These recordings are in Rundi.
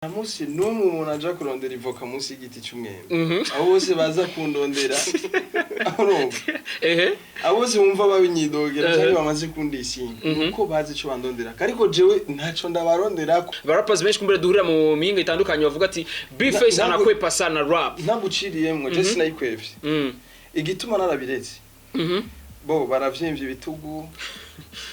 Nta munsi n'umwe umuntu aja kurondera ivoka munsi y'igiti c'umwembe. Abo bose baza kundondera, urumva, abo bose bumva babinyidogera canke bamaze kundisinga, nuko bazi ico bandondera, ariko jewe ntaco ndabaronderako. Barappers benshi kumbere duhurira mu mihinga itandukanye bavuga ati B-Face anakwepa sana rap. Ntaguciriyemwo, je sinayikwevye. Igituma narabiretse, bo baravyimbye ibitugu,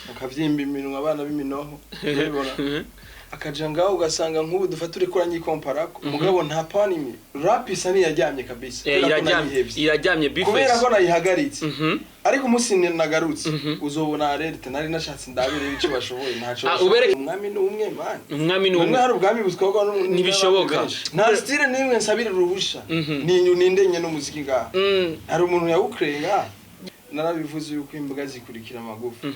bakavyimba iminwa, abana b'iminoho urabibona. Akaja ngaho ugasanga nk'ubu dufata uriko uranyikomparako, mugabo nta panimi, rap isa niyaryamye kabisa. Eh, kubera ko iraryamye. nayihevye. Iraryamye, Kubera B-Face. ko nayihagaritse. Ariko umunsi nagarutse, uzobona alerte. Nari nashatse ndabire ico bashoboye, ntaco Ah, bashoboye. Umwami ni umwe, man. Umwami ni Umwe. umwe. Hari ubwami butwarwa Ntibishoboka. n'abandi benshi. Nta style n'imwe nsabira uruhusha. Ni ndenye n'umuziki ngaha. Hari umuntu yawukreye ngaha. Narabivuze yuko imbwa zikurikira amagufa.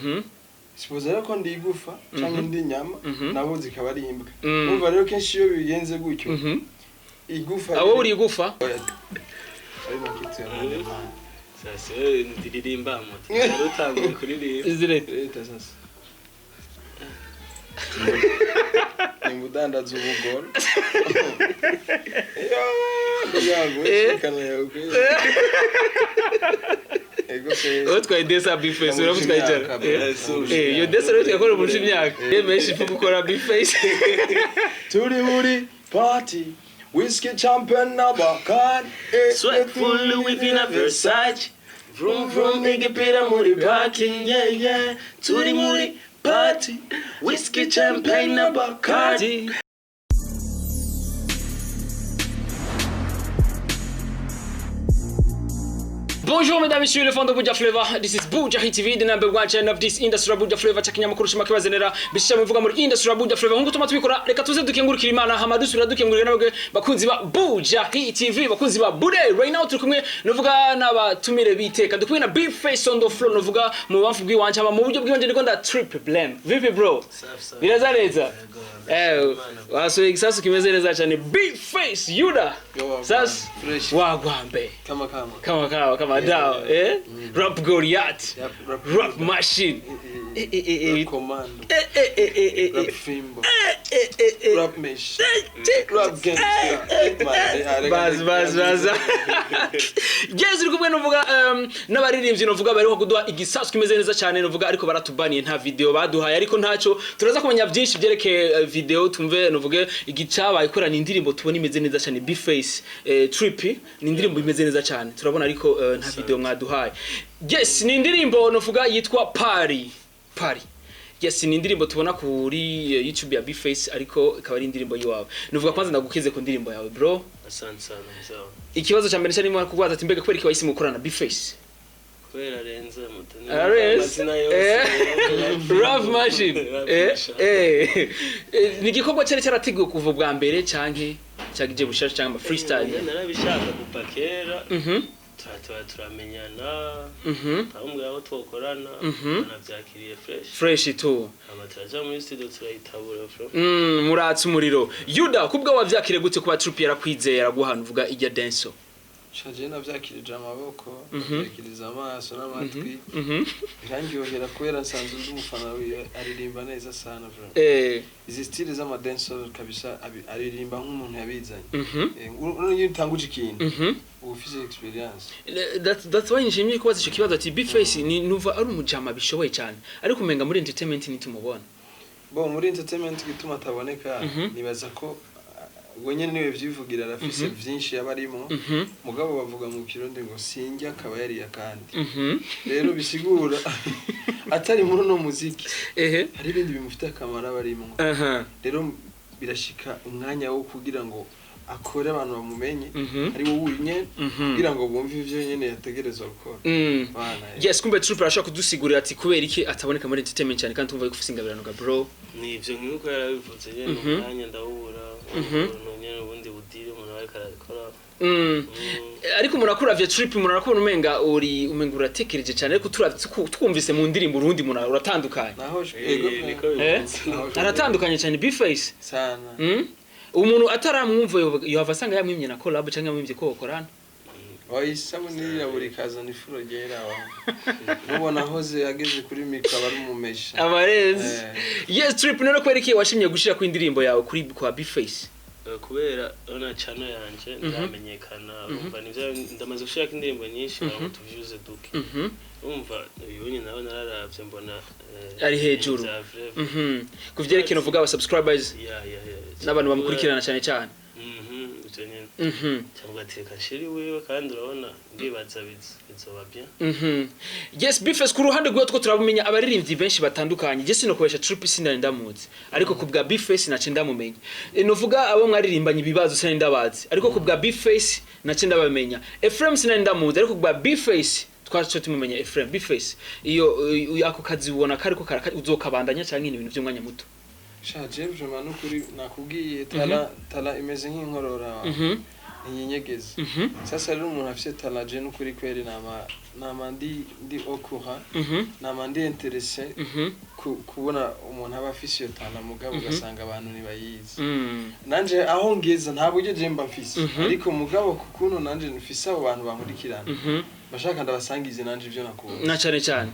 Suppose rero ko ndi igufa canke ndi inyama, nabo zikaba ari imbwa. Urumva rero, kenshi iyo bigenze gutyo, igufa Abo uri igufa. Ari makitu ya man. Sasa ndiririmba moto utanguye kuririmba. Izire. Leta sasa. Nimba udandaza ubugoro. Yo, shikana yawe. Ego se. Utwaye desa B-Face, uramutwaye cyane. Imyaka, bro. Eh, iyo desa rero twakora umurusha imyaka. Menshi ifu gukora B-Face. Turi muri party. Whiskey, champagne na Bacardi. Swag full Louis V na Versace. Vroom vroom, igipira muri parking, yeah. Turi muri party. Whiskey, champagne na Bacardi. Bonjour mesdames et messieurs, les fans de Buja Flavor. This is Buja Hit TV, the number one channel of this industry, Buja Flavor. Chakinyamakuru shima kibazenera bishisha muvuga muri industry Buja Flavor. Nkuko tuma tubikora, reka tuze dukengurukira Imana, hama dusubira dukengurira nabwe bakunzi ba Buja Hit TV, bakunzi ba Bude. Right now turi kumwe nuvuga n'abatumire biteka. Ndi kumwe na Big Face on the floor, nuvuga mu bamfu bw'iwanje, hama mu buryo bw'iwanje ndiko nda Triple Blame. Vipi bro? Safi safi. Biraza neza? Eh, wasuye igisasu kimeze neza cyane. Big Face Yuda. Yo, wagwan. Sasa Fresh. wagwambe. Kama kama. Kama kawa, kama dawa, eh, rap Goliath. Yep, rap, Rap machine. Eh, eh, eh, eh. Rap commando. Eh, eh, eh, eh, eh. Rap Eh. fimbo. Eh, eh, eh. Rap mesh. Rap gangster. Man, Baz baz baz. Yes, uri kumwe nuvuga n'abaririmbyi nuvuga bariho kuduha igisasu kimeze neza cyane nuvuga, ariko baratubaniye, nta video baduhaye, ariko ntacyo, turaza kumenya byinshi byerekeye video, tumve nuvuge igicabaye kubera ni indirimbo tubona imeze neza cyane. B-Face, Trippy, ni indirimbo imeze neza cyane turabona, ariko nta video mwaduhaye. Yes, ni indirimbo nuvuga yitwa Party Party. Yes, ni indirimbo tubona kuri YouTube ya B-Face, ariko ikaba ari indirimbo yiwawe. Nuvuga kwanza ndagukize ku ndirimbo yawe, bro. Asante sana mzao. Ikibazo cya mbere cyarimo kubaza ati mbega kubera iki wahisemo gukorana na B-Face? Kubera arenze moto. Arenze. Amazina yose. Rap machine. Rap machine. Eh, ni igikorwa cyari cyarateguwe kuva ubwa mbere canke cyagije bushasha cyangwa ama freestyle? Narabishaka kuva kera. Tuba turamenyana. Turamubwira aho twokorana. Navyakiriye fresh. Fresh tu. Hama turaja muri studio, turayitabura bro. Muratse umuriro. Yuda, kubwa wavyakire gute kuba Trippy yarakwizeye, yaraguhana uvuga ijya denso? Shaje navyakirije amaboko, navyakiriza amaso n'amatwi. Birangyohera kubera nsanzwe ndi umufana wiwe, aririmba neza sana bro. Izi style z'ama dancehall kabisa, aririmba nk'umuntu yabizanye. Iyo utanguje ikintu, uba ufise experience. That's why nishimiye kubaza ico kibazo ati B-Face ni nuva ari umujama bishoboye cyane, ariko umenga muri entertainment nitumubona. Bo muri entertainment gituma ataboneka, nibaza ko we nyene niwe vyivugira, arafise vyinshi yaba arimo. Mugabo bavuga mu Kirundi ngo sinjya akaba yariye akandi. Rero bisigura atari muri uno muziki, hari ibindi bimufitiye akamaro aba arimwo. Rero birashika umwanya wo kugira ngo akore abantu bamumenye, ari wowe wenyene, kugira ngo bumve ivyo nyene yategerezwa gukora. Bana. Yes, kumbe Trooper arashobora kudusigurira ati kubera iki ataboneka muri entertainment cyane, kandi tumva yuko ufise ingabirano ga bro. Ni ivyo, nk'uko yarabivuze nyene, umwanya ndawubura, umuntu nyene ubundi budire umuntu aba ariko arakora. Ariko umuntu akuravye Trip, umuntu arakubona umenga uri, umenga uratekereje cyane, ariko turavye twumvise mu ndirimbo urundi muntu uratandukanye. Naho Eh, ego. Niko Eh? bimeze. Aratandukanye cyane B-Face. Sana. Umuntu ataramwumva yohava asanga yamwimye na collab cyangwa yamwimye ko bakorana. Wayisabune yirabura ikazana ifuro ryera wa nubona ahoze ageze kuri mikoro aba ari umumesha. Abarenze. Eh. Yes, Trip, none kubera iki washimye gushira ku indirimbo yawe kuri kwa B-Face? Kubera urabona channel yanje ntiramenyekana, urumva nivyo ndamaze gushirako indirimbo nyinshi ngo tuvyuze duke. Urumva uyu nyine nawe nararavye mbona Ari hejuru. vya vrai. Ku vyerekeye uvuga aba subscribers Ya. n'abantu bamukurikirana cyane cyane. Ivyo nyene. Cyangwa ati reka nshire iwiwe, kandi urabona ndibaza bizoba bien. Yes, B-Face, ku ruhande rwiwe two turabumenya abaririmbyi benshi batandukanye. Je sinokoresha Trippy, sinari ndamuzi, ariko ku bwa B-Face nace ndamumenya. Novuga abo mwaririmbanye ibibazo sinari ndabazi, ariko ku bwa B-Face nace ndabamenya. Ephraim sinari ndamuzi, ariko ku bwa B-Face twace tumumenya Ephraim. B-Face, iyo ako kazi ubona kariko uzokabandanya canke ni ibintu by'umwanya muto? Sha, je vraiment nukuri nakubwiye, talent imeze nk'inkorora, ntiyinyegeze. Sasa rero umuntu afise talent, je nukuri kweri nama ndi au courant, nama ndi intéressé kubona umuntu aba afise iyo talent, mugabo ugasanga abantu ntibayizi. Nanje aho ngeza nta buryo je mba mfise, ariko mugabo kukuntu nanje mfise abo bantu bankurikirana, bashaka ndabasangize nanje ivyo nakunda. Na cane cane.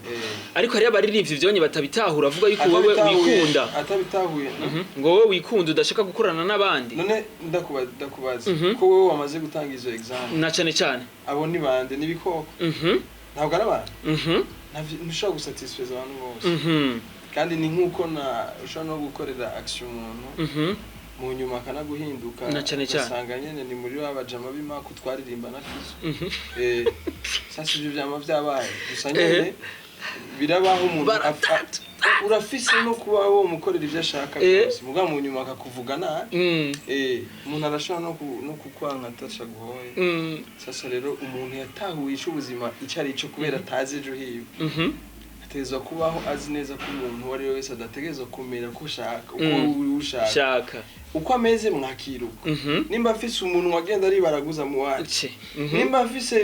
Ariko hariyo abaririmbyi vyonye batabitahura, avuga yuko wewe wikunda. Atabitahuye no? Ngo wowe wikunda, udashaka gukorana n'abandi. None ndakubaza, ko wowe wamaze gutanga izo example, Na cane cane. abo ni bande? Ni ibikoko? Ntabwo ari abantu. Ntushobora gusatisfeza abantu bose. Kandi ni nk'uko na ushobora no gukorera action umuntu, mu nyuma akanaguhinduka. Na cane cane. Ugasanga nyene ni muri ba bajama b'imaku twaririmba na Fizo. Sasa ivyo vyama vyabaye gusa nyene birabaho, umuntu urafise no kuba wo mukorera ivyo ashaka byose, mugabo mu nyuma akakuvuga nabi. Umuntu arashobora no kukwanka atasha guhoye. Sasa rero umuntu yatahuye ico ubuzima ico ari cyo, kubera atazi ejo hiwe, ategerezwa kubaho azi neza ko umuntu uwo ari we wese adategerezwa kumera ko ushaka uko uri ushaka. Shaka. Uko ameze mwakiruka. Nimba mfise umuntu wagenda aribaraguza mu wacu, Ce. Nimba mfise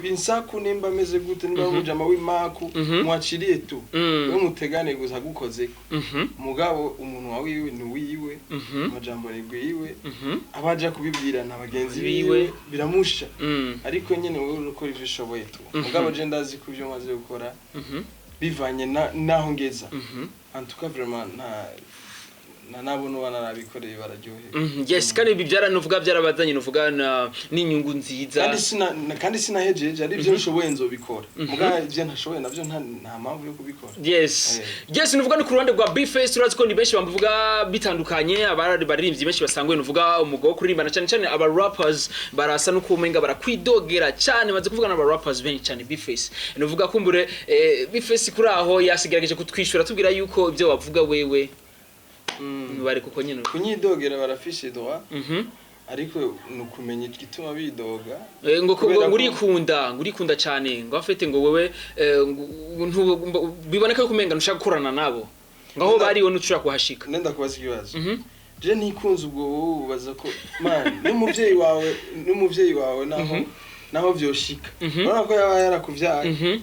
insaku, nimba ameze gute, nimba umujama w'imaku, mwaciriye tu, we mutegane gusa agukozeko. Mugabo umuntu wawe wiwe ni wiwe, amajambo ni gwiwe, abaja kubibwira na bagenzi Biwe. biwe biramusha. Ariko nyene wowe urakora ivyo ushoboye tu. Mugabo je ndazi ko ivyo maze gukora bivanye naho ngeza, en tout cas vraiment nta na nabo nuba narabikoreye bararyohewe. Yes, kandi ibi byaranuvuga byarabazanye nuvuga n'inyungu nziza. Kandi sinahejeje, ari ibyo nshoboye nzobikora, mugabo ibyo ntashoboye navyo nta mpamvu yo kubikora. Yes, nuvuga ni ku ruhande rwa B-Face, urazi ko ni benshi bamuvuga bitandukanye, abari baririmbyi benshi basangwe nuvuga umugabo wo kuririmba, na cyane cyane aba rappers barasa no kumenga barakwidogera cyane, maze kuvuga n'aba rappers benshi cyane. B-Face, nuvuga kumbure B-Face kuri aho yasigerageje kutwishura tubwira yuko ibyo bavuga wewe bari kuko nyine. Kunyidogera barafise droit, ariko ni ukumenya igituma bidoga. Ngo Kubera ngo ngo urikunda cyane, ngo afite ngo wewe biboneka ko kumenga ntushaka gukorana nabo, ngo aho bari wowe ntushobora kuhashika. Nenda kubaza ikibazo. Je ntikunze, ubwo wowe ubaza ko man n'umuvyeyi wawe naho vyoshika, urabona ko yaba yarakuvyaye,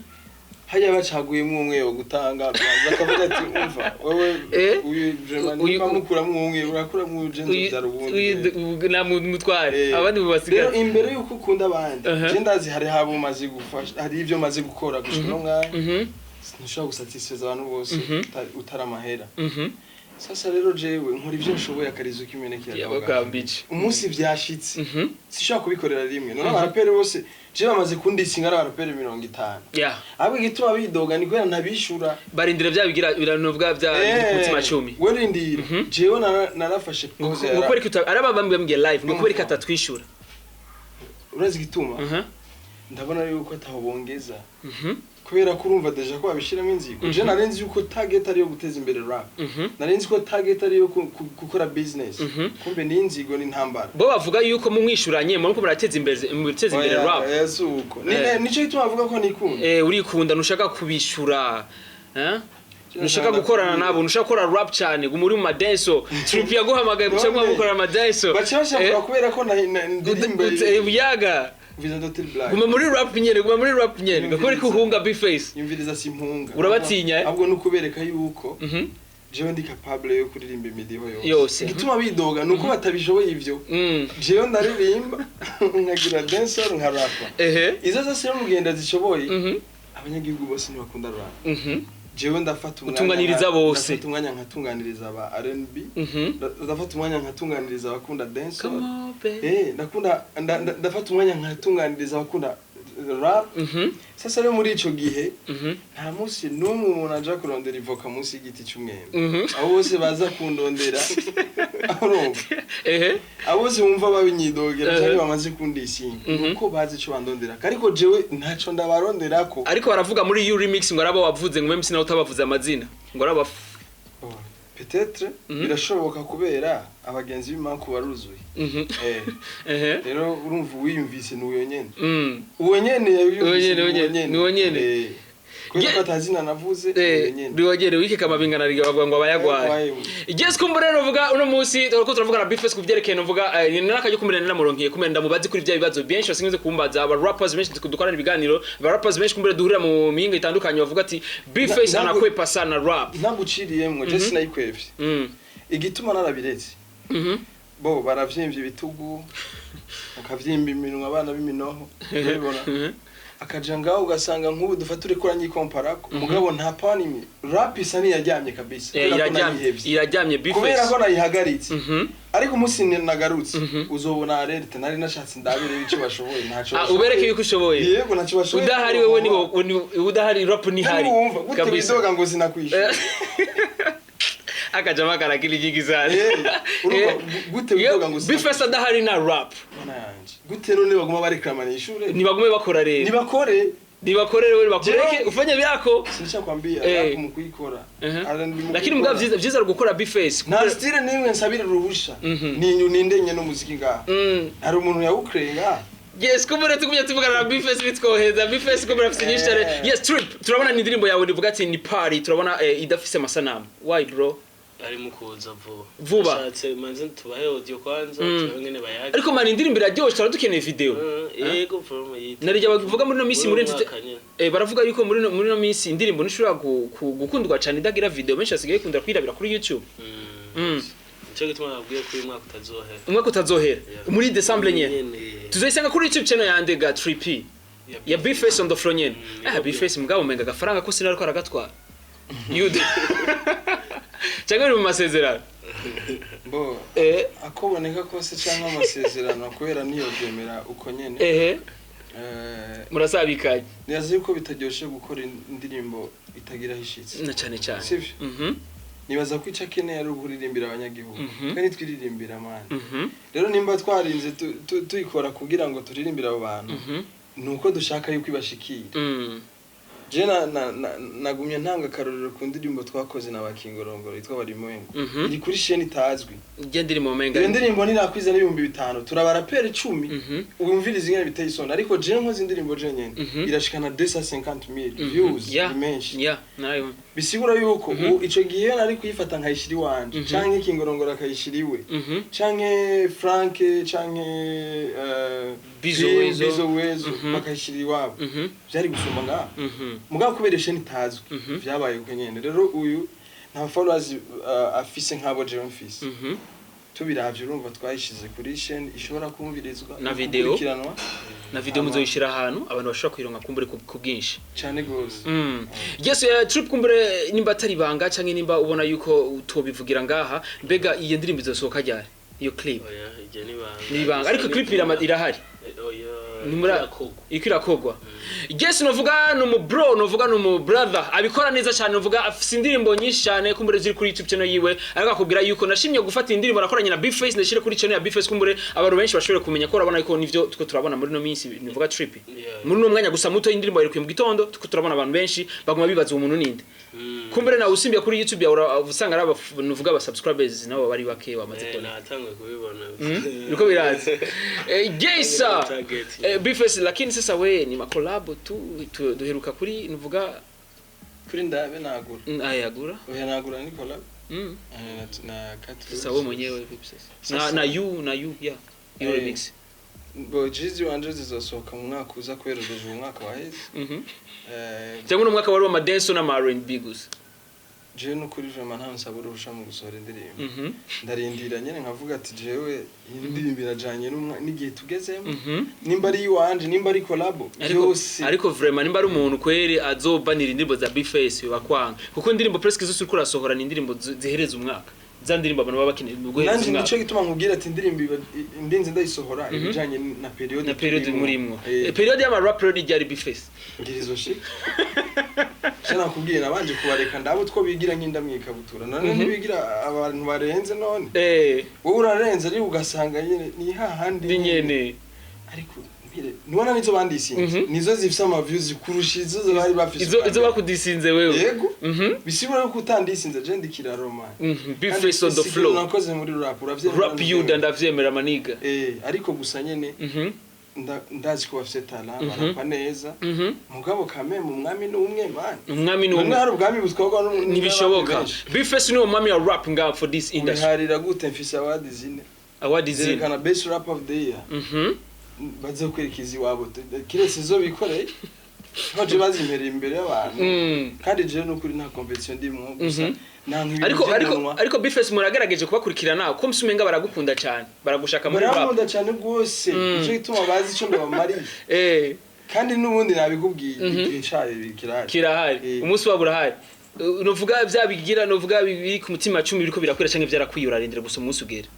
hajya bacaguyemwo umwe yo gutanga baza akavuga ati: "Umva wewe, uyu vraiment nimba mukuramwo umwe, urakuramwo uyu, je nzovyara uwundi." Na mutware abandi Rero mubasigara. imbere yuko ukunda abandi, je ndazi hari habo umaze gufasha, hari ivyo maze gukora gushika no mwanya. Ntushobora gusatisfeza abantu bose utari amahera. Sasa rero jewe nkora ivyo nshoboye, akarizo k'imeneke. Yabagambije. Umunsi vyashitse sinshobora kubikorera rimwe. None abaraperi bose je bamaze kundisinga ari abaraperi 50. Ahubwo igituma bidoga ni kubera ntabishura. Barindira bya bigira biranuvuga bya biri ku mutima cumi. We rindira, jewe narafashe ngo pause. Ngo kubera ko araba bambwiye live ngo kubera ko atatwishura. Urazi igituma? Ndabona yuko ataho bongeza, kubera ko urumva déjà ko babishiramo inzigo. Je narenzi yuko target ari yo guteza imbere rap, narenzi ko target ari yo gukora business, kumbe ni inzigo, ni intambara. Bo bavuga yuko mumwishuranye muriko murateza imbere, muteza imbere Oya, rap. oya, si uko. Nico gituma bavuga ko nikunda. Urikunda, ntushaka kubishura, eh? Ntushaka gukorana nabo, ntushaka gukora rap cyane, guma uri mu madenso. Trip yaguhamagaye guca None. gukora amadenso. Baca bashaka kubera ko ndirimba. Uyaga. Visa Dotty Black. Guma muri rap nyene, guma muri rap nyene, ngo kubera ko uhunga B-Face. Yumviriza, simpunga. Urabatinya, eh? Ahubwo no kubereka yuko jewe ndi capable yo kuririmba imidiho yose. Yose. Igituma bidoga nuko batabishoboye ivyo. Jewe ndaririmba, nkagira dancehall, nka rapa, izo zose rero mugenda zishoboye. Abanyagihugu bose ntibakunda rap. Jewe ndafata umwanya Utunganiriza bose. Ndafata umwanya nkatunganiriza aba R&B. Ndafata umwanya nkatunganiriza abakunda dance. Come on, babe. Ndakunda ndafata umwanya nkatunganiriza abakunda rap. Sasa rero muri ico gihe nta munsi n'umwe umuntu aja kurondera ivoka munsi y'igiti c'umwembe. Abo bose baza kundondera, urumva, abo bose bumva babinyidogera canke bamaze kundisinga, nuko bazi ico bandondera, ariko jewe ntaco ndabaronderako. Ariko baravuga muri you remix ngo arabo wavuze ngo MC nawe utabavuze amazina ngo araba. Oh, peut-être birashoboka kubera abagenzi b'imanku baruzuye. Rero urumva uwiyumvise ni uyo nyene. Uwo nyene yabiyumvise. Uwo nyene, uwo nyene, ni uwo nyene. Kubera ko atazina navuze, ni uyo nyene. Ni nyene wikeka amabingana riga bavuga ngo abayagwaye. Ayagwaye. Yes, kumbure novuga uno munsi turiko turavuga na Bface kuvyerekeye novuga narakaje kumira naramuronkiye kumira ndamubazi kuri vya bibazo benshi basinze kumbaza, aba rappers benshi dukorana ibiganiro, aba rappers benshi kumbure duhurira mu mihinga itandukanye bavuga ati Bface anakwepa sana rap. Ntaguciriyemwo, je sinayikwevye. Igituma narabiretse, bo baravyimbye ibitugu, bakavyimba iminwa, abana b'iminoho urabibona. Akaja ngaho ugasanga nk'ubu dufata uriko uranyikomparako, mugabo nta pani rap isa niyaryamye kabisa. Kubera ko Iraryamye. nayihevye. Iraryamye Kubera Bface. ko nayihagaritse. Ariko umunsi nagarutse uzobona alerte nari nashatse ndabire ico bashoboye, ntaco bashoboye. Ubereke yuko ushoboye. Yego, ntaco bashoboye. Udahari wewe niho udahari rap ntihari. Wumva gute? Kabisa. Widoga ngo sinakwishyura. Akajama karakili nyingi sana. Urumva gute widoga ngo Bface adahari na rap. Mana yanje, gute none baguma bareklamana ishure? Nibagume bakora rero. Nibakore. Nibakore rero, bakureke ufanye vyako. Sinishakwambia, rap mu kuyikora, R&B mu Lakini mugabo kuyikora. vyiza ari gukora Bface. Nta style nimwe nsabira uruhusha. Ni nindenye n'umuziki ngaha. Hari umuntu yawukreye ngaha. Yes, kumbure tugumye tuvugana na Bface bitwoheza. Bface kumbure afise nyinshi cyane. Yes, Trip, turabona ni indirimbo yawe nivuga ati ni party, turabona idafise amasanamu. Why, bro? Ari mu kuza vuba. Vuba. Ashatse manze tubahe audio kwanza, turabe ngene bayakira. Ariko man, indirimbo iraryoshe, turaba dukeneye video. Yego, from yita. Narijya bavuga muri no minsi muri Muri uyu mwaka nyene. Baravuga yuko muri no minsi indirimbo ntishobora gukundwa cyane idagira video, benshi basigaye kundira kwirabira kuri YouTube. Nico gituma nabwiye ko uyu mwaka utazohera. Umwaka utazohera. Yeah. Muri December nyene. Nyene. Tuzoyisanga kuri YouTube channel yande ga 3P. Ya Bface on the floor nyene. Bface mugabo umenga agafaranga ko sinariko aragatwara. Yuda. Cyangwa uri mu masezerano. Bo akoboneka kose cyangwa amasezerano, kubera niyo byemera uko nyene. Murasabikanye. Nibaza yuko bitaryoshe gukora indirimbo itagira aho ishitse. Na cyane cyane. Sivyo? Nibaza ko icyo akeneye ari ukuririmbira abanyagihugu. Twe ntitwiririmbira, mani. Rero nimba twarinze tuyikora kugira ngo turirimbire abo bantu, ni uko dushaka yuko ibashikira. Je nagumye ntanga akarorero ku ndirimbo twakoze na Bakingorongoro yitwa Barimwengo. Iri kuri chaîne itazwi. Ijya ndirimbo umenga. Iyo ndirimbo ntirakwiza n'5,000, turaba raperi 10. Wumviriza ingene biteye isoni, ariko je nkoze indirimbo je nyene irashikana 250,000 views. Ni menshi. Yeah, nayo. Bisigura yuko ubu ico gihe nari kuyifata nkayishira iwanje, canke Kingorongoro akayishira iwe, canke Frank, canke Bizo Bim, Wezo. Bizo Wezo, bakayishira iwabo. Vyari gusumba ngaho. Mugabo kubera chaîne itazwi, vyabaye uko nyene. Rero uyu nta followers afise nk'abo jewe mfise. Tubiravye, urumva twayishize kuri chaîne ishobora kumvirizwa Na video. gukurikiranwa. Na video muzoyishira ahantu abantu bashobora kuyironka kumbure ku bwinshi. Cane gose. Yes, Trip, kumbure nimba atari ibanga canke nimba ubona yuko utobivugira ngaha, mbega iyo ndirimbo izosohoka ryari? Iyo clip. Oya, iryo ni ibanga. Ni ibanga, ariko clip irahari. Oya. Ni muri irakorwa. Iko irakogwa. Yes, novuga ni umu bro, novuga ni umu brother abikora neza cyane, novuga afise indirimbo nyinshi cyane kumbure ziri kuri YouTube channel yiwe, ariko akubwira yuko nashimye gufata indirimbo nakoranye na Bface ndashire kuri channel ya Bface, kumbure abantu benshi bashobore kumenya ko urabona yuko nivyo tuko turabona muri no minsi, nivuga Trip. Muri no mwanya gusa muto indirimbo yarekuye mu gitondo, tuko turabona abantu benshi baguma bibaza uwo muntu ninde. Kumbure nawe usimbiye kuri YouTube yawe usanga ari nuvuga aba subscribers nabo bari bake bamaze kubona. Natanguye kubibona. Niko biraza. Gesa. Target. Bface, lakini sasa we ni makolabo tu, duheruka kuri nuvuga Kuri ndabe nagura. Ayagura. Oya, nagura ni collab. Na Kat. Sasa wewe mwenyewe vipi sasa? Sasa- Na you yeah. You remix. Bo jizi wanje zizosohoka mu mwaka uza kubera ugeje uyu mwaka waheze. Cyangwa uno mwaka wari wa dance na R&B gusa. Jewe nukuri vraiment nta nsaba uruhusha mu gusohora indirimbo. Ndarindira nyene nkavuga ati jewe iyi ndirimbo Irajanye n'igihe tugezemo, nimba ari iwanje, nimba ari collabo, Ariko byose. Ariko vraiment, nimba ari umuntu kweri azobanira indirimbo za B-Face, bakwanga, kuko indirimbo presque zose uriko urasohora ni indirimbo zihereza umwaka, za ndirimbo abantu baba bakeneye mu guhereza Nanje umwaka. nico gituma nkubwira ati indirimbo ndinze ndayisohora ibijanye na période Na période turimwo. murimwo. Période y'ama rap rero ni ryari, B-Face? Ngira izo shit je nakubwiye, nabanje kubareka ndabo utwo bigira nk'inda mwikabutura, none ntibigira abantu barenze none. Wowe urarenze, ariko ugasanga nyene ni hahandi. Ni nyene. Ariko mpire nubona nizo bandisinze, nizo zifise ama views kurusha izo bari bafise Izo ubwa izo mbere. Bakudisinze wewe. Yego. Bisigura yuko utandisinze, je ndikira Roma. B-Face on the floor. Nakoze muri rap, uravyemera? Rap yuda, ndavyemera, maniga. Ariko gusa nyene ndazi ko bafise talent, barapa neza. Mugabo kame mu mwami ni umwe, man. Umwami ni None umwe. hari ubwami butwarwa Ntibishoboka. n'abandi benshi. B-Face ni umwami wa rap nga for this industry. Ubiharira gute? Mfise award zine Award zine. zerekana best rap of the year. Baze kwerekeza iwabo, kiretse izo bikoreye baje bazimpereye imbere y'abantu. Kandi jewe n'ukuri nta competition ndimwo, gusa nta nk'ibintu Ariko ariko vy'umunwa. Ariko B-Face muragerageje kubakurikirana, ko msumenga baragukunda cyane, baragushaka muri rap. Barankunda cyane rwose. Nico gituma bazi ico ndabamariye. Kandi n'ubundi nabikubwiye, igihe cayo kirahari. Kirahari. Umunsi wabo urahari. Novuga vya bigira, novuga biri ku mutima 10 biriko birakwira canke vyarakwiye, urarindira gusa umunsi ugera.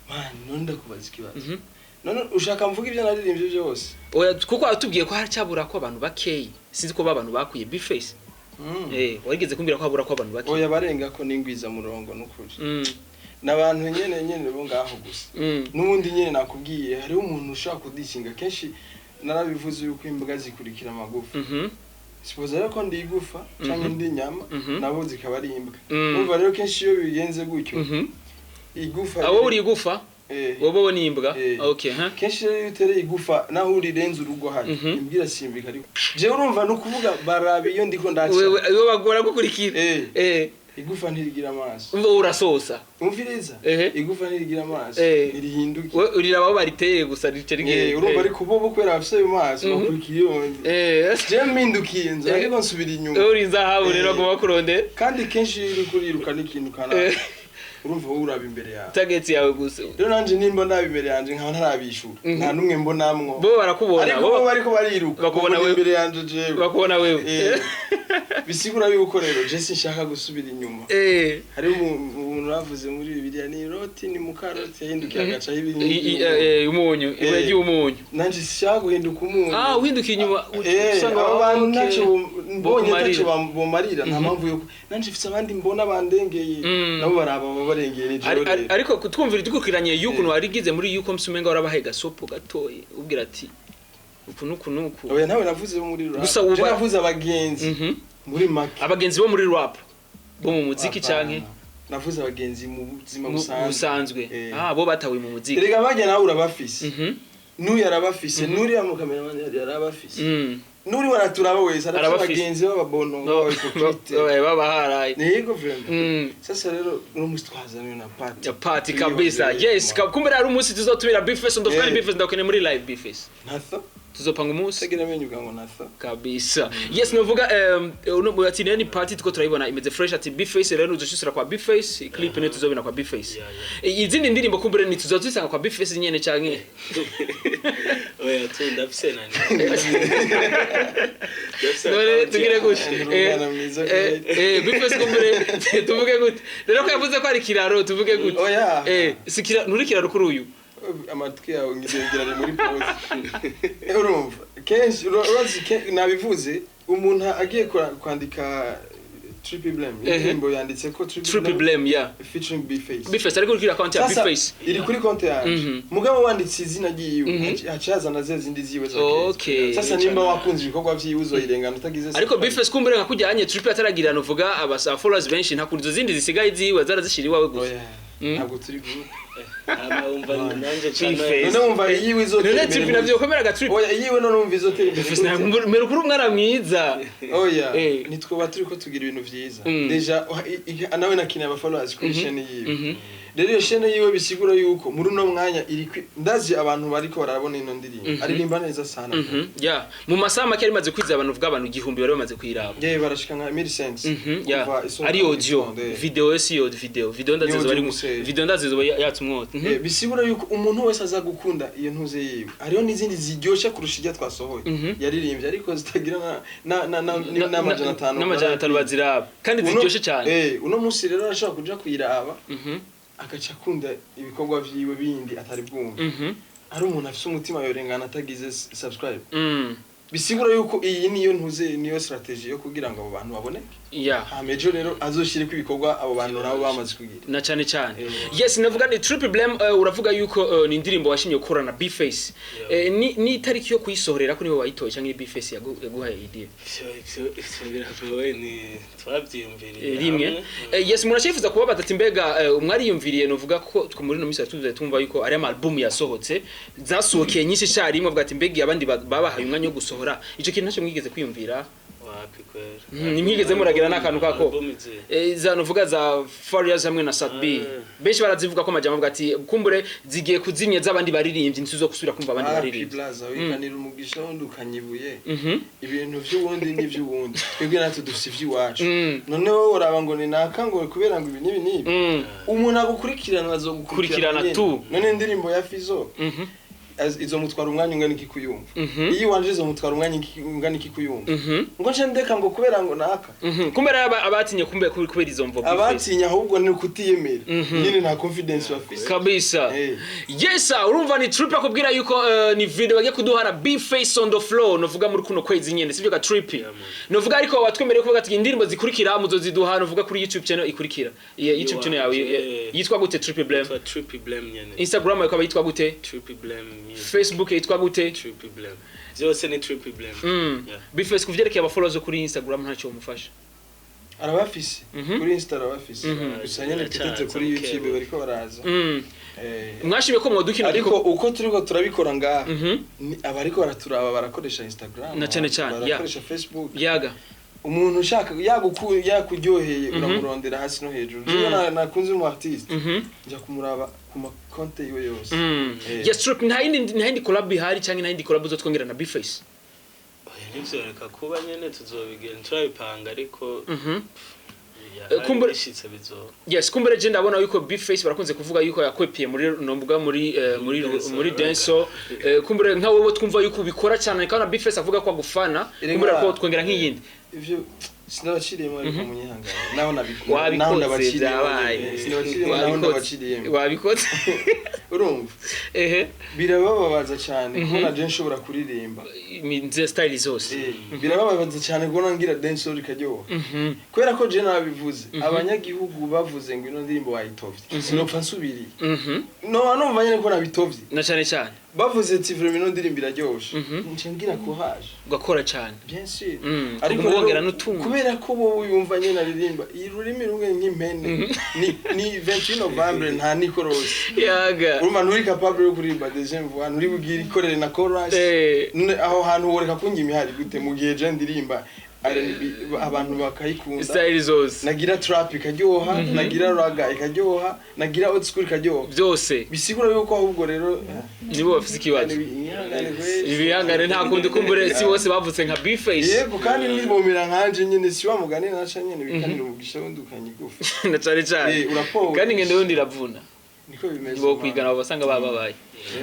Man, none ndakubaza ikibazo. None ushaka mvuga ibyo naririmbye byose? Oya, kuko watubwiye ko haracyabura ko abantu bakeyi, sinzi ko ba bantu bakwiye, B-Face. Warigeze kumbwira ko habura ko abantu bakeyi. Oya, barenga ko n'ingwiza murongo n'ukuri. N'abantu nyene nyene bo ngaho gusa. N'ubundi nyene nakubwiye, hariho umuntu ushaka kudisinga kenshi, narabivuze yuko imbwa zikurikira amagufa. Suppose rero ko ndi igufa canke ndi inyama, nabo zikaba ari imbwa. Urumva rero kenshi iyo bigenze gutyo, igufa Abo uri igufa, wowe ni imbwa. Okay, ha. Kenshi rero iyo utereye igufa naho urirenze urugo hari, imbwa irasimbika. Ariko jewe urumva ni ukuvuga baraba iyo ndiko ndaca. Wewe wewe bagora gukurikira. Igufa ntirigira amaso. Umva, urasosa. Umviriza. Igufa ntirigira amaso, ntirihinduke. We uriraba aho bariteye gusa, rice rigenda. Urumva, ariko bo kubera bafise ayo maso, bakurikiye iyo ndi. Jewe mpindukiye inzu, ariko nsubira inyuma. Uri inzahabu rero, bagomba kurondera. Kandi kenshi iyo uriko uriruka n'ikintu kanaka, urumva wowe uraba imbere yawe. Target yawe gusa. Rero nanje nimba ndaba imbere yanje nkaba ntarabishura, nta n'umwe mbonamwo. Bo barakubona. Ariko bo bo bariko bariruka, bakubona babona wewe. imbere yanje jewe. Bakubona wewe. Bisigura yuko rero je sinshaka gusubira inyuma. Hariho umuntu bavuze muri Bibiliya, ni Loti, ni muka Loti, yahindukiye agacaho ibintu. Umunyu, ibuye ry'umunyu. Nanje sinshaka guhinduka umunyu. Ah, uhindukiye inyuma usanga abo bantu ntacyo mbonye, Bokumarira. ntacyo bomarira, nta mpamvu yo nanje mfise abandi mbona bandengeye, nabo baraba babarengeye nijoro. Rero Ariko kutwumvira dukurikiranye y'ukuntu warigize muri yuko msumenga warabahaye gasopo gatoyi, ubwira ati uku nuku nuku. Oya, nawe navuze bo muri rap. Gusa Je navuze abagenzi muri make. Abagenzi bo muri rap, bo mu muziki canke? Apana. Navuze abagenzi mu buzima busanzwe. Busanzwe. Ah, bo batawe mu muziki. Erega barya nawe urabafise, n'uyu arabafise, n'uriya mu kameramani yarabafise, n'uri waraturaba wese arafise Arabafise. abagenzi b'ababono, b'aba hypocrite. Baba haraye. Yego, vraiment. Sasa rero uno musi twazaniwe na party. Ya party kabisa, yes. Kumbe rero umunsi tuzotumira B-Face ndofika ni B-Face, ndakeneye muri live B-Face. Natho. Tuzopanga umunsi. Tagira amenyo uvuga ngo natho. Kabisa, yes. Novuga uno ati ni party tuko turayibona imeze fresh, ati B-Face rero uzoshusura kwa B-Face, clip ne tuzobina kwa B-Face. Izindi ndirimbo kumbure ni tuzozisanga kwa B-Face nyene canke? Oya tu, ndafise nani. None tugire gute? Umwana mwiza kweli. B-Face, kumbure tuvuge gute rero ko yavuze ko ari kiraro, tuvuge gute? Oya. Si kiraro, nturi kiraro kuri uyu. Amatwi yawe ngira ari muri pause. Urumva kenshi urazi nabivuze, umuntu agiye kwandika Triple Blame, indirimbo yanditse ko Triple Triple Blame Blame, yeah. featuring B-Face. B-Face, ariko kuri account ya Sasa, B-Face. iri kuri konti yanje. Mugabo wanditse izina ryiwe, haca hazana ze zindi ziwe za kera. Sasa nimba wakunze ibikorwa vyiwe, uzoyirengana utagize Ariko subscribe. B-Face, kumbure nka kujyanye Triple ataragira nuvuga aba followers benshi, nta kurizo zindi zisigaye ziwe zarazishira iwawe gusa. Oya, ntabwo turi kumwe. Hama wumva nanje Face. None wumva iyiwe izotera None imbere Triple gute? navyo komera Triple. Oya, iyiwe none wumva izotera imbere B-Face gute? ntabwo mbere kuri umwana mwiza. Oya, nitwoba turiko tugira ibintu vyiza. Déjà nawe nakineye aba followers kuri chaîne yiwe. Rero iyo chaîne yiwe bisigura yuko muri uno mwanya iri ndazi abantu bariko barabona ino ndirimbo, aririmba neza sana. Yeah, mu masaha make yari imaze kwiza abantu, uvuga abantu 1000 bari bamaze kuyiraba. Yeah, barashika nka 1000. Yeah, Kuva isohoka ari mu audio. gitondo, eh. Video si yo video ndazizo Ni bari audio mu gusa, eh. video ndazizo yatse umwotsi. Bisigura yuko umuntu wese aza gukunda iyo ntuze yiwe, hariho n'izindi ziryoshe kurusha irya twasohoye yaririmbye, ariko zitagira na 500. N'500 baziraba kandi ziryoshe cyane. Uno munsi rero arashobora kuja kuyiraba, agaca akunda ibikorwa vyiwe bindi atari bwumva. Ari umuntu afise umutima, yorengana atagize subscribe. Bisigura yuko iyi niyo ntuze, niyo strategy yo kugira ngo abo bantu baboneke. Hama ejo rero azoshireko ibikorwa abo bantu nabo bamaze kugira. Na cyane cyane. Yes, navuga ni Triple Blame. Uravuga yuko ni indirimbo washimye gukorana na B-Face. Ni itariki yo kuyisohorera ko niwe wayitoye cyangwa ni B-Face yaguhaye idea? Ivyo biragoye, ni twavyiyumviriye Rimwe. hamwe. Yes, murashifuza kuba batati mbega mwariyumviriye, novuga ko twe muri no misi tuvuze tumva yuko ari ama album yasohotse, zasohokeye nyinshi icyarimwe, avuga ati mbega abandi babahaye umwanya wo gusohora, ico kintu ntacyo mwigeze kwiyumvira? Wapi kwera. Ntimwigeze muragira n'akantu kako? Album izihe? Za novuga za Farious hamwe na Sat B. Benshi barazivuga ko amajambo avuga ati kumbure zigiye kuzimya z'abandi baririmbyi, ntizo gusubira kumva abandi Ah, baririmbyi. Blaza wikanira umugisha wundi ukanyibuye. Ibintu vy'uwundi n'ivy'uwundi, twebwe natwe dufise ivy'iwacu. None wowe uraba ngo ni naka, ngo kubera ngo ibi n'ibi n'ibi. Umuntu agukurikirana azogukurikirana Kurikirana nyene. tu. None indirimbo ya Fizo izomutwara umwanya ungana iki kuyumva? Iyo wanje izomutwara umwanya ungana iki kuyumva? Ngo nce ndeka ngo kubera ngo naka? Kumbe rero abatinye kumbe kubera izo mvo B-Face. Abatinya ahubwo ni ukutiyemera nyine, nta confidence bafise. Kabisa. Yes sir, urumva ni Trip akubwira yuko ni video bagiye kuduhana B-Face on the floor, novuga muri kuno kwezi nyene, sivyo ga Trip? Yeah, man. Novuga ariko watwemereye kuvuga ati indirimbo zikurikira muzoziduha, novuga kuri YouTube channel ikurikira. Yeah, YouTube channel yawe yitwa gute, Triple Blame? Yitwa Triple Blame nyene. Instagram yawe ikaba yitwa gute? Triple Blame Music. Facebook yitwa gute? Triple Blame, byose ni Triple Blame. Yeah. B-Face, kuvyerekeye aba followers kuri Instagram ntacyo mufasha? Arabafise. Kuri Insta arabafise. Gusa nyene Aracaza peut-être kuri buke YouTube buke. bariko baraza. Mwashimye ko mwodukina. Ariko uko turiko turabikora ngaha, abariko baraturaba barakoresha Instagram, Na cane cane, yeah. barakoresha Facebook. Yaga. Umuntu ushaka yakuryoheye uramurondera hasi no hejuru. Jewe nakunze umu artiste, njya kumuraba ku makonte yiwe yose. Yes Trip, nta yindi collab ihari cyangwa nta yindi collab uzotwongera na B-Face? Oya, ntivyoreka kuba nyene, tuzobigenda turabipanga, ariko bishitse bizoba. Yes, kumbere je ndabona yuko B-Face barakunze kuvuga yuko yakwepeye muri novuga muri Dancehall. muri dancehall. Kumbere nka wowe twumva yuko ubikora cyane, kandi na B-Face avuga ko agufana. Erega- Kumbere ko twongera nk'iyindi. Ivyo sinabaciriyemo, ariko munyihangane naho nabikora, naho Wabikoze. ndabaciriyemo. Byabaye. Sinabaciriyemo, naho ndabaciriyemo. Wabikoze. Urumva, ehe birabababaza cyane kubona je nshobora kuririmba Nze style zose. Birababaza cyane kubona ngira dancehall ikaryoha, kubera ko je nabivuze, abanyagihugu bavuze ngo ino ndirimbo wayitovye, sinopfa nsubiriye. No numva nyene ko nabitovye. Na cyane cyane. Bavuze ati vraiment ino ndirimbo iraryoshe, nce ngira courage. Ugakora cyane. Bien sûr. Ariko wongera n'utundi. Kubera ko wowe yumva nyene aririmba ururimi rumwe nk'impene, ni 28 novembre nta nikorosi. Yaga. Urumva nturi capable yo kuririmba deuxième voix, nturi bugire ikorere na chorus. None aho hantu woreka kunjya imihari gute mu gihe je ndirimba R&B abantu bakayikunda? Style zose. Nagira trap ikaryoha, nagira ragga ikaryoha, nagira old school ikaryoha. Byose. Bisigura yuko ahubwo rero Nibo bafise ikibazo. Ihangane kweli. Ibihangane nta kundi, kumbure si bose bavutse nka B-Face. Yego, kandi nibomera nkanje nyene, si wa mugani naca nyene bikanira umugisha wundi ukanyigufa. Na cyane cyane. Urapowe. Kandi ngende wundi iravuna. Niko bimeze. Bo kwigana basanga bababaye,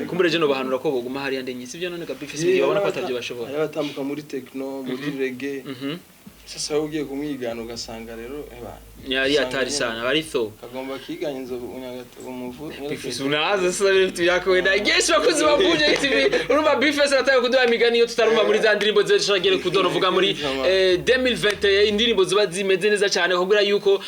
kumbure je no bahanura ko boguma hariya ndenye, sivyo none ga B-Face, mu gihe babona ko atavyo bashobora? Hari abatambuka muri techno, muri reggae. Sasa wowe ugiye kumwigana ugasanga rero eba Yari atari sana bari tho. Kagomba kiganya inzovu unyagata umuvu. B-Face unaza sasa bifite byakowe na Yes, bakuzi ba Buja TV, urumva B-Face arataka kuduha imigani iyo tutarumva muri za ndirimbo zeshagere kudono vuga muri 2021, indirimbo ziba zimeze neza cyane kugira yuko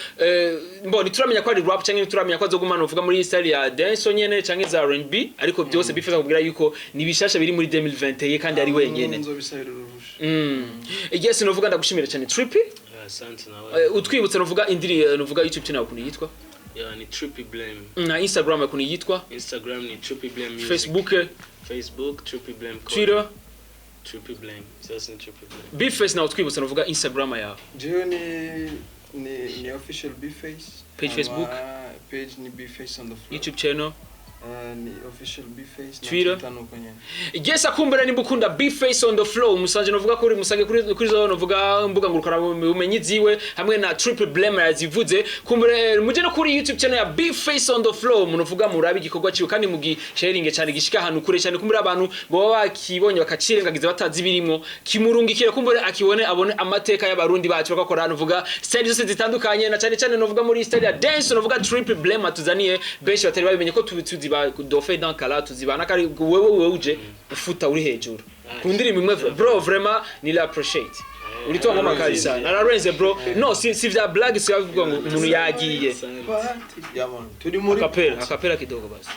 mboni turamenya ko ari rap cyangwa turamenya ko azogumana uvuga muri style ya dance nyene cyangwa za R&B, ariko byose B-Face akubwira yuko ni bishasha biri muri 2021 kandi ari wenyene. Nzobisabira uruhusha. Yes, novuga ndagushimira cyane Trippy. Asante nawe. Utwibutsa novuga indiri novuga YouTube channel ukuntu yitwa? Yeah, ni Trippy Blame. Na Instagram ukuntu yitwa? Instagram ni Trippy Blame Music. Facebook? Facebook Trippy Blame Code. Twitter? Trippy Blame, byose ni Trippy Blame. B-Face, nawe utwibutsa novuga Instagram yawe. Jewe ni official B-Face. Page Facebook? Page ni Bface on the floor. YouTube channel? Ni official Bface na Twitter? Twitter nuko nyene. Yes, akumbura nimba ukunda Bface on the floor, musanje novuga kuri musange kuri zo novuga mbuga ngurukana bumenyi ziwe hamwe na Triple Blame yazivuze. Kumbure muje no kuri YouTube channel ya Bface on the floor, munovuga murabe igikorwa ciwe kandi mugi sharing cyane gishika ahantu kure cyane. Kumbure abantu boba bakibonye bakacirengagiza batazi birimo, kimurungikire kumbure akibone, abone amateka y'abarundi bacu bakakora novuga style zose zitandukanye, na cyane cyane novuga muri style ya dance, novuga Triple Blame atuzaniye benshi batari babimenye ko tuzi ba Dofe Dankala tuzibana kari wewe uje ufuta uri hejuru ku ndirimbo imwe. Bro, vraiment ni la appreciate, ulitoa ngoma kali sana, ararenze bro. No si vya blague, si avuga ngo umuntu yagiye. Party. Yeah man, turi muri Acapella, acapella kidogo basi,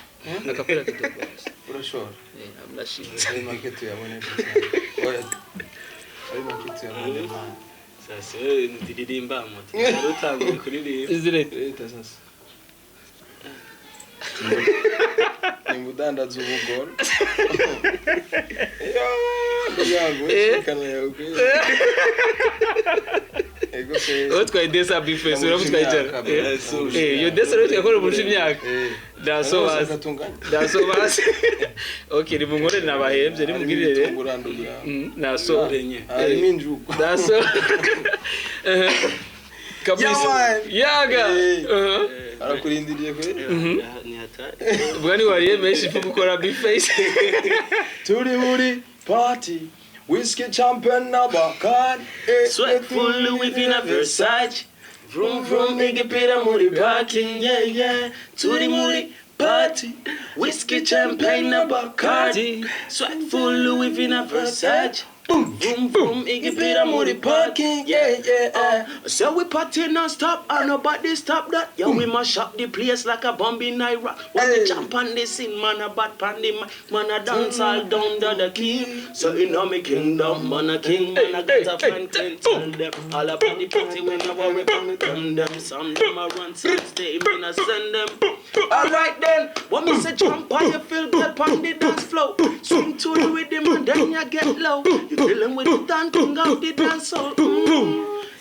acapella kidogo basi. Urashobora? Eh, hamna shida. Ari make tuyabone cyane. Oya, ari make tuyabone man. Sasa ndiririmba moto utanguye kuririmba. Izire. Leta sasa nimba udandaza ubugoro ndugango shikana yawe. Ego se. Utwaye desa Bface, uramutwaye ijana. Imyaka, Eh, iyo desa rero tuyakora umurusha imyaka. Daso basi. Daso basi. Okay, nimunkore nabahembye nimubwirire. Naso. Harimo injugu. Daso. Kabisa. Yeah, man. Yaga. Eh. Arakurindiriye kwe. Ni hatari. Ubwo ni wariye menshi ifu gukora Bface. Turi muri party, whiskey, champagne na Bacardi. Swag full Louis V na Versace. Vroom vroom igipira muri parking, yeah. Turi muri party, whiskey, champagne na Bacardi. Swag full Louis V na Versace. Boom boom boom igipira muri parking, yeah. So we party non-stop and nobody stop that. Yo, we mash up the place like a bomb in Iraq. When we Hey. jump on the scene, man a bad pan the mic, man a dance all down to the king. So you know me kingdom, man a king, man a got a Hey, friend, hey, tell them all about the party when I worry them them. Some them a run, some stay, me a send them. Alright then, when me say jump on, you feel good on the dance floor. Swing to the rhythm and then you get low. You dealing with the dancing of the dance hall.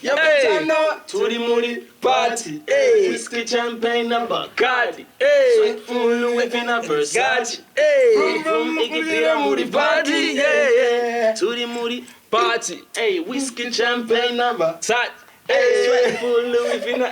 Yeah, Hey. but know Turi muri party. Hey. whiskey, champagne and Bacardi. Hey. Swag full Louis V na Versace. Hey. Vroom igipira muri party, yeah. Turi muri Party. Hey, whiskey, champagne and Bacardi. Sat. Hey, swag full Louis V na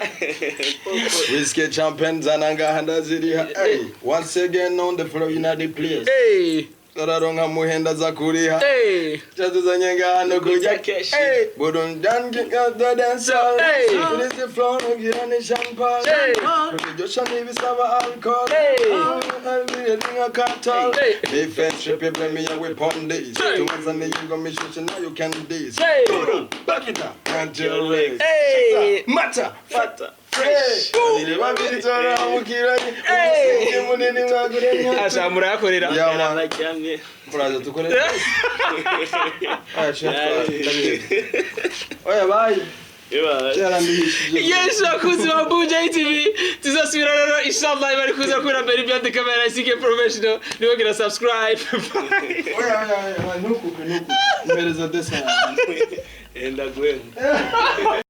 Whiskey, champagne zananga ndaziriha. Hey, once again on the floor in the place. Hey. Tararonka muhenda za kuriha. Hey. Cyatuzanye ngahano kurya Cash. Hey, budum dan the dance. Hey. Kuri the floor ngira ni champagne. Hey. Kuryosha ntibisaba alcohol. Hey. Nka cartel. Hey. Defense trip me we pon this. Hey. Tumazane ingoma ishushe now you can this. Hey. Back it up. Until legs. Hey. Mata. Fata. Fresh. Babiri babiri toramukiranye. Hey. Umusingi munini mwaguranye. Asha murayakorera. Yeah, man. Yarabaryamye. Uraza dukore. Oya, oya, bye. Cyarandihishije. Yes, bakunzi ba Buja TV, tuzasubira rero inshallah bari kuza kubera mbere ibya camera CK Professional nibagira subscribe. Oya, oya, oya, ntukupe, ntukupe. Mpereza desa yanjye. Enda gwenda.